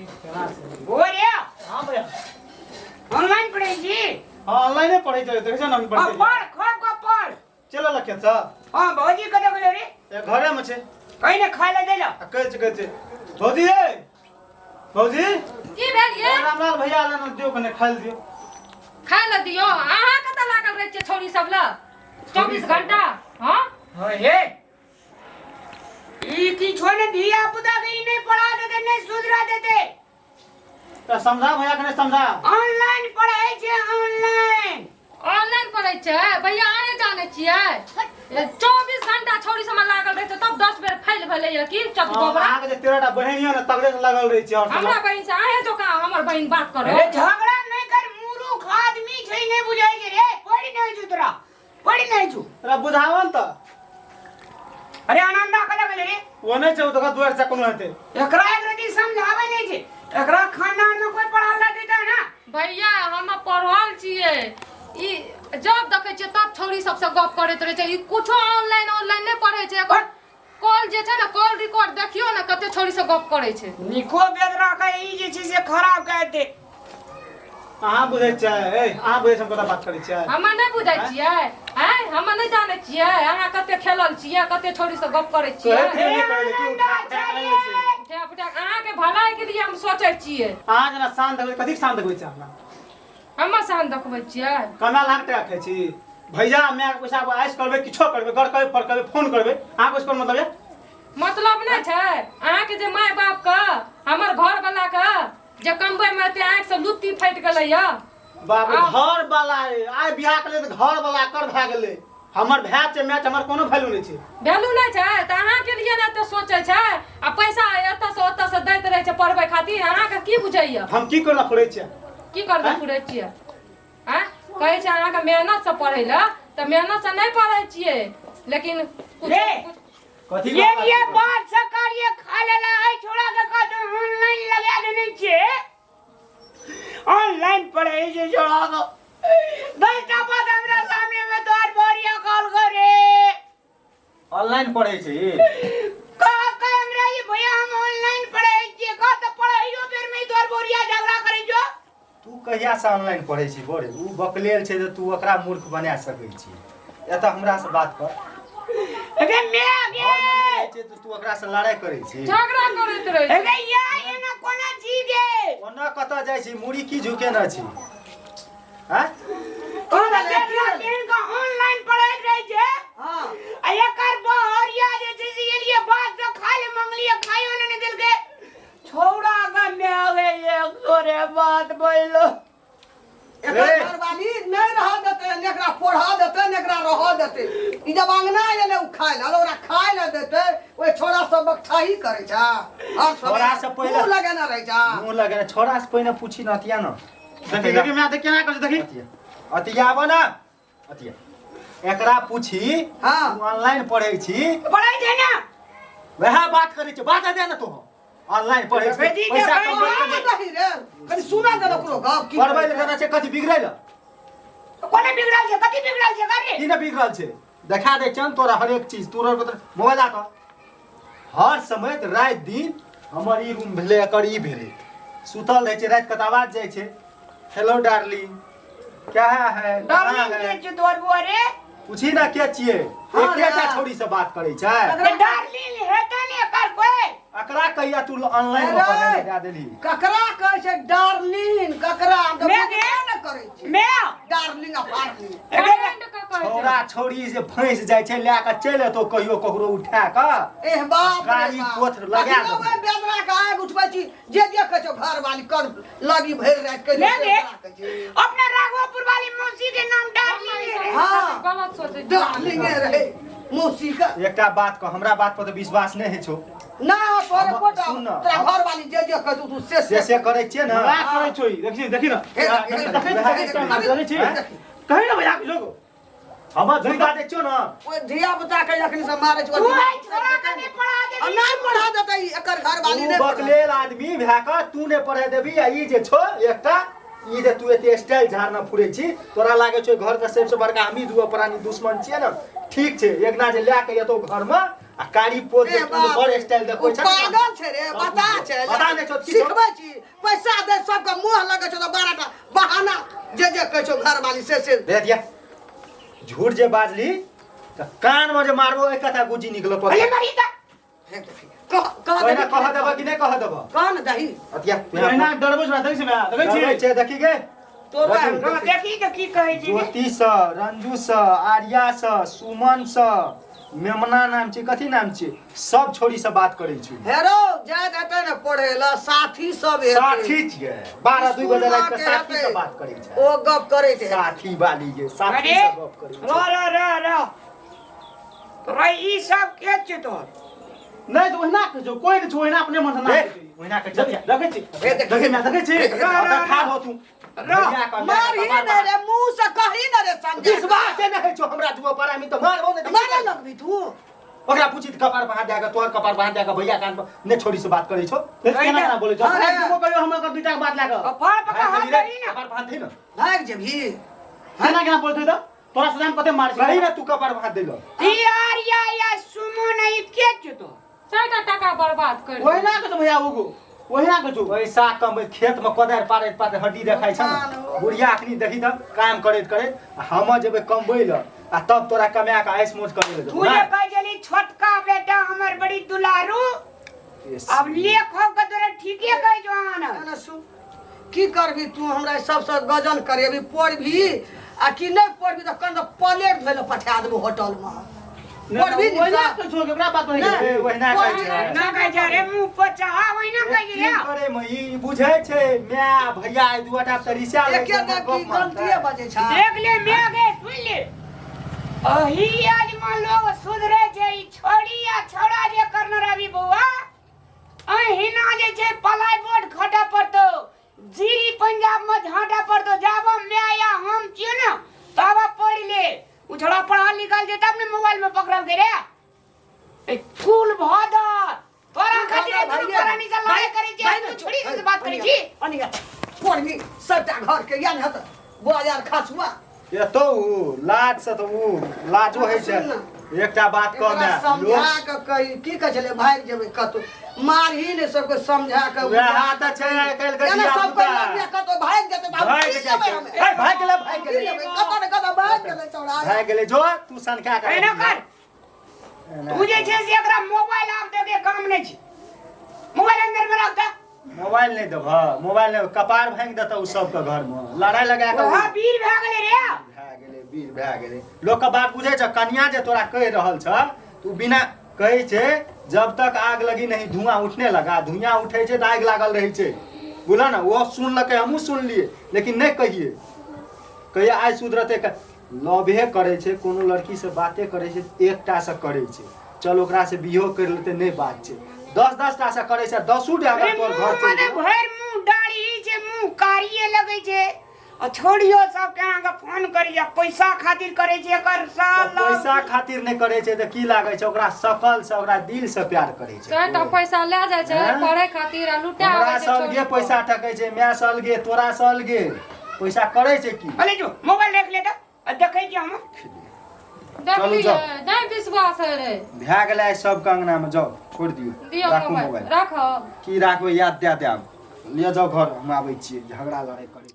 केना छै? बोरे हाँ भैया। ऑनलाइन पढ़ै छी? हाँ, ऑनलाइने पढ़ै छै, देखै छै ने हम हाँ, पढ़ै। पढ़, खो को पढ़। चल लखे छ। हाँ, भौजी कतऽ गेलो रे? ए घरे में छै। कहीं ने खाय ले देला। आ कहै छै, कहै छै भौजी, ए भौजी। की भेल ये? रामलाल भैया आले ने, दियौ कने खाइ लए दियौ। खाय लए दियौ? अहाँ कतऽ लागल रहै छियै छौड़ी सब लए 24 घंटा? हाँ। हाँ हे, ई की छो ने धिया पुता के ई नहीं पढ़ा देते, नहीं सुधरा देते। तऽ समझा भैया कने समझा। ऑनलाइन पढ़ाई छै, ऑनलाइन। ऑनलाइन पढ़ै छै भैया, अहें जानै छियै, 24 घंटा छौड़ी सबमे लागल रहै छै, तब 10 बेर फेल भेलै या की चप हाँ, गोबरा। अहाँके जे 13 टा बहिन यऽ ने, तगड़े से लागल रहै छी और हमरा बहिन से अहें जोका हमर बहिन बात करो। अरे झगड़ा नहीं कर, मूर्ख आदमी छै, नहीं बुझाई छै रे, पढ़ी नहीं छु तोरा, पढ़ी नहीं छु। तोरा बुझावन तऽ। अरे आनंदा कतऽ गेलै रे? ओ नहि छै, ओ तऽ दुआरि से कोनो हेतै। एकरा एक रति समझाबै नहीं छै, एकरा खानदान में कोई पढ़ा ला देता ना। भैया, हम पढ़ल छियै, ई जब देखै छियै तब छौड़ी सबसँ गप करैत रहै छै। ई कुछो ऑनलाइन ऑनलाइन नहि पढ़ै छै। एकर कॉल जे छै ने, कॉल रिकॉर्ड देखियौ ने, कते छौड़ी से गप करै छै। निको बेदरा के ई जे छै से खराब कह दे। अहाँ बुझै छियै? ए अहाँ बुझै छियै हम कतऽ बात करै छियै? हमे नहि बुझै छियै? आँय, हमे नहि जानै छियै अहाँ कते खेलल छियै, कते छौड़ी से गप करै छियै? कहैत रहियै करै कि उठा उठा कऽ आनै छै। उठा उठा अहाँके भलाई के लिए हम सोचै छियै। अहाँ जेना शान देखबै, कथीके शान देखबै छियै हमरा? हमे शान देखबै छियै? कना लाख टाका खाइ छी भैया माय के पैसा पर, ऐश करबै, किछो करबै, गर करबै, फर करबै, फोन करबै, अहाँके ओहिसँ कोन मतलब यऽ? मतलब नहि छै अहाँके जे माय बाप के, हमर घर वाला के जे कमबै में एते आँखि से लुत्ती फाटि गेलै या। बाप रे, घर वाला आइ बियाह के तऽ घर वाला कर भए गेलै। हमर भाय छै, माय छै, हमर कोनो वैल्यू नहि छै। वैल्यू नहि छै तऽ अहाँके लिए ने एते सोचै छै आ पैसा एतऽ से ओतऽ से दैत रहै छै पढ़बै खातिर। अहाँके की बुझैया? हम की करना फुरै छियै? की करबै फुरै छियै? आँय, कहै छै अहाँके मेहनतसँ पढ़ै लए तऽ मेहनतसँ नहि पढ़ै छियै, लेकिन कुछ- रे! कथी? ये बात से कार्य खा लेला है छोड़ा के, कहते ऑनलाइन लगा देने छे, ऑनलाइन पढ़े छे छोड़ा को। 10 टा बात हमरा सामने में तोर बोरिया कॉल करे। ऑनलाइन पढ़ै छी? कह कह हमरा ये भैया, हम ऑनलाइन पढ़े छे, कह तो पढ़ाइयो बेर में तोर बोरिया झगड़ा करे जो। तू कहियासँ ऑनलाइन पढ़ै छी बोरे? ओ बकलेल छै जे तू ओकरा मूर्ख बना सकै छी। एतऽ हमरासँ बात कर। अरे मैं गे घरमे नहि रहै छै तऽ तू ओकरासँ लड़ाइ करै छी, झगड़ा करैत रहै छै। अरे या एना कोना छी गे? ओना कतऽ जाइ छी? मुड़ी की झुकेने छी? आँय? तोरा बेटा बहन का ऑनलाइन पढ़ाई रहे छे। हाँ। आ एकर बहरिया जे छै से एलिए बात से खाय ले मंगलिए, खाइयो ले नहीं देलके छौड़ा का। मैं आवे एक तोरे बात बोलो। एकर ए। घरवाली नहि रह देतै ने, एकरा पढ़ऽ देतै ने एकरा रहऽ देतै। ई जब अंगना एलै ओ खाय लए, ओकरा खाय लए देतै? ओहि छोड़ा सब बकठाही करै छै हर समय। छोड़ा सब पहिले- मुँह लगेने रहै छै। मुँह लगेने। छोड़ा से पहिने पूछी न, अतिया न। देखी, देखी मैं, देख केना करै छै, देखी। अतिया, अतिया, आबऽ न अतिया, एकरा पूछी। हाँ। तू ऑनलाइन पढ़ै छी? पढ़ाई छै ना। वएह बात करै छै, बात दे ने। तू ऑनलाइन पढ़ै छी? बेटी के पैसा भाई कमबै आबै दही रे, कनि सुना दे ओकरो गप की। पढ़बै लए देने छै कथी बिगड़ै लए? कोने बिगड़ल छै? कथी बिगड़ल छै कर रे? की ने बिगड़ल छै, देखा दै छियन तोरा हरेक चीज। तोरा मोबाइल आ कऽ हर समय तऽ राति दिन हमर ई रूम भेलै, एकर ई भेलै, सुतल रहै छै राति कऽ तऽ आवाज जाइ छै, हेलो डार्लिंग, क्या है, कहाँ डार्लिंग है? के छै तोर बुआ रे? पूछी ना के छियै। हाँ एकेटा रे। छौड़ी से बात करै छै। तऽ डार्लिंग हेतै ने एकर कोई? एकरा कहिया तू ऑनलाइन अरे। में पढ़ै दए देलही? ककरा कहै छै डार्लिंग? ककरा? हम तऽ मैं बुझबे गे? ने करै छी मैं डार्लिंग आ फार्लिंग। फ्रेंड के कहै छै। छौड़ा छौड़ी जे फँसि जाइ छै, लए कऽ चलि एतौ कहियो ककरो उठा कऽ। एह बाप रे गाड़ी बाप। कोथ लगा कखनो देबै। ओहि बेदरा के आगि उठबै छी जे जे कहै छौ घरवाली कर लगी भरि राति कहै ले छै, ले। बेदरा कहै छै। अपना राघोपुर वाली मौसी के नाम डार्लिंग है। हाँ। गलत सोचै छी। डार्लिंगे रहै मौसी के। एकटा बात कह, हमरा बात पर तऽ विश्वास नहि होइ छौ। ना तोरे कोटा सुन न, तोरा हम- घरवाली जे जे कहै छौ तू से से से करै छियै ने? मजाक करै छौ ई, देखी, देखी न। हे देखी, हे देखै देखी, छी, हे देखै देखी, छी। हे देखी। कही ना भैया किछो। हमर झूठ बाजै छियौ ने? ओहि धिया पुता के अखनी से मारै छौ। तू एहि छोड़ा के नहि पढ़ा आ देबही। नहि पढ़ा देतै ई, एकर घरवाली तू नहि पढ़ा। बकलेल आदमी भए कऽ तू नहि पढ़े देबही आ ई जे छौ एकटा ई जे तू एते स्टाइल झाड़ना फुरै छी तोरा लागै छौ घर के सबसे बड़का हमही दुओ प्राणी दुश्मन छियै ने ठीक छै एक ना जे लए के एतौ घर में आ कारी पोत ए जे तू बाप बड़ रे, स्टाइल देखबै ओ छै ने पागल छै रे बता छै पता नहि छौ की छौ? सिखबै छी पैसा दे सबके मोह लगै छौ तऽ 12 टा बहाना जे जे कहै छौ घरवाली से से दे दिया झूठ जे बाजली तऽ कान में जे मारबो एक कथा गुजी निकलो अरे मरी त हे देखी, कह कह ओहिना दही कह देबऽ कि नहि कह देबऽ कह ने दही अतिया एहिना डरबै छौ देखै छी माय देखै डरबै छी छै देखी गे तोरा देखी। हाँ, देखी के की कहै छी रे। ज्योति सँ रंजू सँ आर्या सँ सुमन सँ मेमना नाम छै कथी नाम छै सब छोरी सँ बात करै छी हेरो जाइत हेतै ने पढ़े ला साथी सब हेतै साथी छियै 12 2 बजे राति के स्कूलमे साथी सँ हेतै। बात करै छै ओ गप करै छै साथी वाली ये साथी अरे सँ गप करै र छै र र र तोरा ई सब के छै तोहर नहि तऽ ओहिना कहै छौ कोइ नहि छौ ओहिना अपने मन से ना देख ओहिना के चल देखै छी हे देखी। देखै माय देखै छी ओतऽ ठाढ़ हो तू भैया के मारही ने रे मुंह से कही ने रे संजय विश्वास नहि होइ छौ हमरा दुओ परामी तऽ मारबो नहि मारे लगबी तू ओकरा पूछी तऽ कपार पर हाथ दए कऽ तोहर कपार पर हाथ दए कऽ भैया कान पर नहि छोड़ी से बात करै छौ देख केना केना बोलै छौ अरे। भाग देबो कहियो हम ओकर दुइटा के बात लए कऽ कपार पर भाग हाथ गेली रे, दही ना कपार पर हाथ दही ने भागि जेबही केना केना बोलतै तऽ तोरा सजाम कते मार छै कही ने तू कपार पर हाथ दै लऽ ई आर्या या सुमन ई के छै तोहर चारिटा टाका बर्बाद कर ओहिना के छौ भैया उगो ओहिना के छौ पैसा कमे खेत में कोदारि पारैत पारैत हड्डी देखाइ छै ने बुढ़िया अखनी देखी तऽ काम करैत करैत आ हम जेबै कमबै लऽ आ तब तोरा कमा कऽ ऐश मौज करै लए तू देबौ जे ना? कहै छली छोटका बेटा हमर बड़ी दुलारू अब लेख हो के तोरा ठीके कहै छौ अहाँ ने ना सुन की करबी तू हमरा सबसँ गजन करेबी पढ़बी आ कि नहि पढ़बी तऽ कन प्लेट धोइ लए पठा देबो होटलमे पढ़बी ओहिना निकला के छौ ओकरा बात नहीं नहि। ए, ओहिना कहै छै ना कहै छै रे मुँह पर चाहा ओहिना कहै छै रे की करे में ई बुझै छै माय भैया ई दुआटा तरीसा लै एके छै, दा हमर की गप मानतै। गलतिये बजै छै देख ले मैं गे सुन ले अही आज मान लोग सुधरे छै ई छोड़ी आ छोड़ा जे करने रवि बौआ अहिना जे छै पलाई बोर्ड खटऽ पड़तौ जीरी पंजाब में झाँटऽ पड़तौ जाबऽ मैं या हम छियो ने ताबऽ पढ़ ले उ छोड़ा पढ़ल लिखल छै तब ने मोबाइल में पकड़ल के रे ए कुल भदर तोरा खातिर ए दुनू प्राणी से लड़ाई करै छी तू छोड़ी से बात करै छी अनिया पढ़बी सबटा घर के या ने तऽ बुआ यार खासुआ एतौ उ लाज से तऽ उ लाजो होइ छै सुन ने। एकटा बात कह एकरा माय समझा लोक के कही की कहै छलै भागि जेबै कतौ मारही ने सबके समझा के वएह तऽ छै आइ काल्हि के एना धिया सब पुता कोइ लग कतौ भागि जेतै तऽ हम भागि की जाइ लेबै छै। हमे ए, भागि गेलै भागि की गेलै लेबै कतौ ने कतौ भागि गेलै चौड़ा भागि गेलै जो तू सनका के एना कर तू जे छै से एकरा मोबाइल आब देके काम नहि छै मोबाइल अंदर में राख दे मोबाइल नहि देबह मोबाइल नहि कपार भाङि देतौ उ सबके घरमे लड़ाइ लगा कऽ वहाँ वीर भए गेलै रे भए गेलै वीर भए गेलै लोकके बात बुझै छ कनिया जे तोरा कहि रहल छ तू बिना कहै छै जब तक आग लगी नहीं धुआं उठने लगा धुआं उठै छै तऽ आगि लागल रहै छै बुझल ने ओ सुनलकै हमहूँ सुनलियै लेकिन नहि कहियै कहिया आइ सुधरतै लभे करै छै कोनो लड़कीसँ बाते करै छै एकटासँ करै छै चल ओकरासँ बिहो करि लेतै नहि बात छै दस दस टा से करै छै दसू टा अगर तोहर घर चलि मने गेलौ भरि मुँह दाढ़ी छै मुँह कारिये लगै छै आ छोड़ियो सब के अहाँके फोन करिया पैसा खातिर करै छै एकर तऽ साल पैसा खातिर नहि करै छै तऽ की लागै छै ओकरा सकल से ओकरा दिल से प्यार करै छै चारिटा पैसा लए जाइ छै हैं? पढ़े खातिर आ लुटा हमरा आबै से छै अलगे छोड़ी कऽ। पैसा ठकै छै माय से अलगे तोरा से अलगे पैसा करै छै की अरे जो मोबाइल देख ले तऽ आ देखै छी हम चलू देखलियै जाउ। नहि विश्वास है रे भए गेलै आइ सबके अंगनामे जाउ छोड़ि दियौ दियौ राखू मोबाइल मोबाइल राखब की राखबै याद दए देब लिअ जाउ घर हम आबै छियै झगड़ा लड़ाइ करै